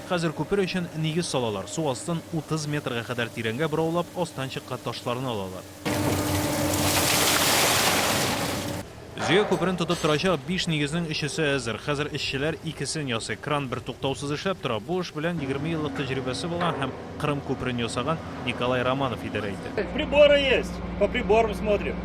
Хәзер күпер өчен нигез салалар, су астын 30 метрга кадәр тирәнгә бораулап, астан чыккан ташларны алалар. Зөя күперен тотып торачак биш нигезнең өчесе әзер. Хәзер эшчеләр икесен ясый. Кран бертуктаусыз эшләп тора. Бу эш белән 20 еллык тәҗрибәсе булган һәм Кырым күперен ясаган Николай Романов идарә итә. Приборы есть, по приборам смотрим.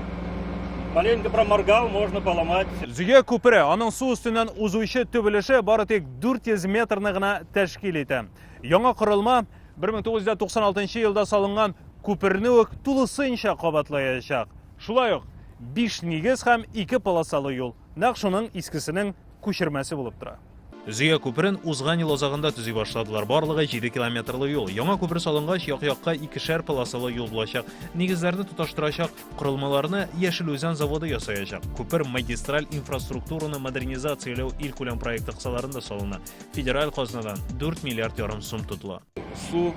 Маленько проморгал, можно поломать. Зөя күпере, аның су өстеннән узучы төп өлеше бары тик 400 метрны гына тәшкил итә. Яңа корылма 1996 елда салынган күперне үк тулысынча кабатлаячак. Шулай ук биш нигез һәм ике полосалы юл нәкъ шуның искесенең күчермәсе булып тора. Зөя күперен узган ел азагында төзи башладылар. Барлыгы 7 километрлы юл. Яңа күпер салынгач, як-якка икешәр полосалы юл булачак. Нигезләрне тоташтырачак корылмаларны Яшел Үзән заводы ясаячак. Күпер магистраль инфраструктураны модернизацияләү илкүләм проекты кысаларында салына. Федераль казнадан 4 миллиард ярым сум тотыла. Су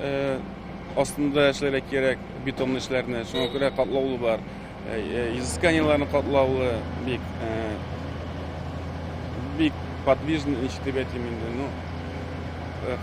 э, астында эшләргә кирәк бетонный эшләрне. Шуңа күрә катлаулы бар. Э, э, изысканиеләрне катлаулы бик бик подвижный, ничек дип әйтим инде. Ну,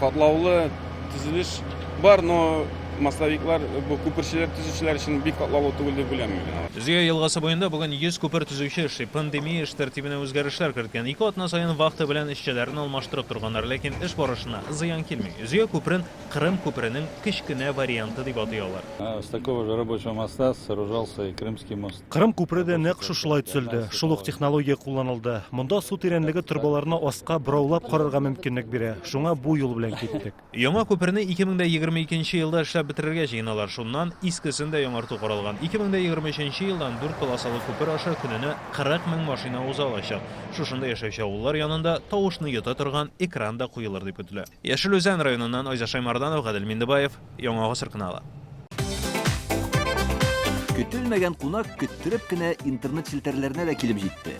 катлаулы төзелеш бар, но мостовиклар, бу күперчеләр төзүчеләр өчен бик катлаулы түгел дип уйлыйм мин. Зөя елгасы буенда бүген 100 күпер төзүче эшли. Пандемия эш тәртибенә үзгәрешләр керткән. Ике атна саен вахта белән эшчеләрне алмаштырып торганнар, ләкин эш барышына зыян килми. Зөя күперен Кырым күперенең кечкенә варианты дип атый алар. С такого же рабочего моста сооружался и Крымский мост. Кырым күпере дә нәкъ шушылай төзелде. Шул ук технология кулланылды. Монда су тирәнлеге торбаларны аска бораулап карарга мөмкинлек бирә. Шуңа бу юл белән киттек. Яңа күперне 2022 елда эшләп бетерергә җыеналар. Шуннан искесен дә яңарту каралган. 2023 елдан дүрт полосалы күпер аша көненә 40 мең машина уза алачак. Шушында яшәүче авыллар янында тавышны йота торган экран да куелыр дип көтелә. Яшел Үзән районыннан Айза Шаймарданов, Гадел Миндебаев, Яңа гасыр каналы. Көтелмәгән кунак көттереп кенә интернет челтәрләренә дә килеп җитте.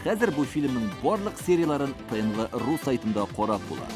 Хәзер бу фильмның барлык серияләрен ТНВ ру сайтында карап була.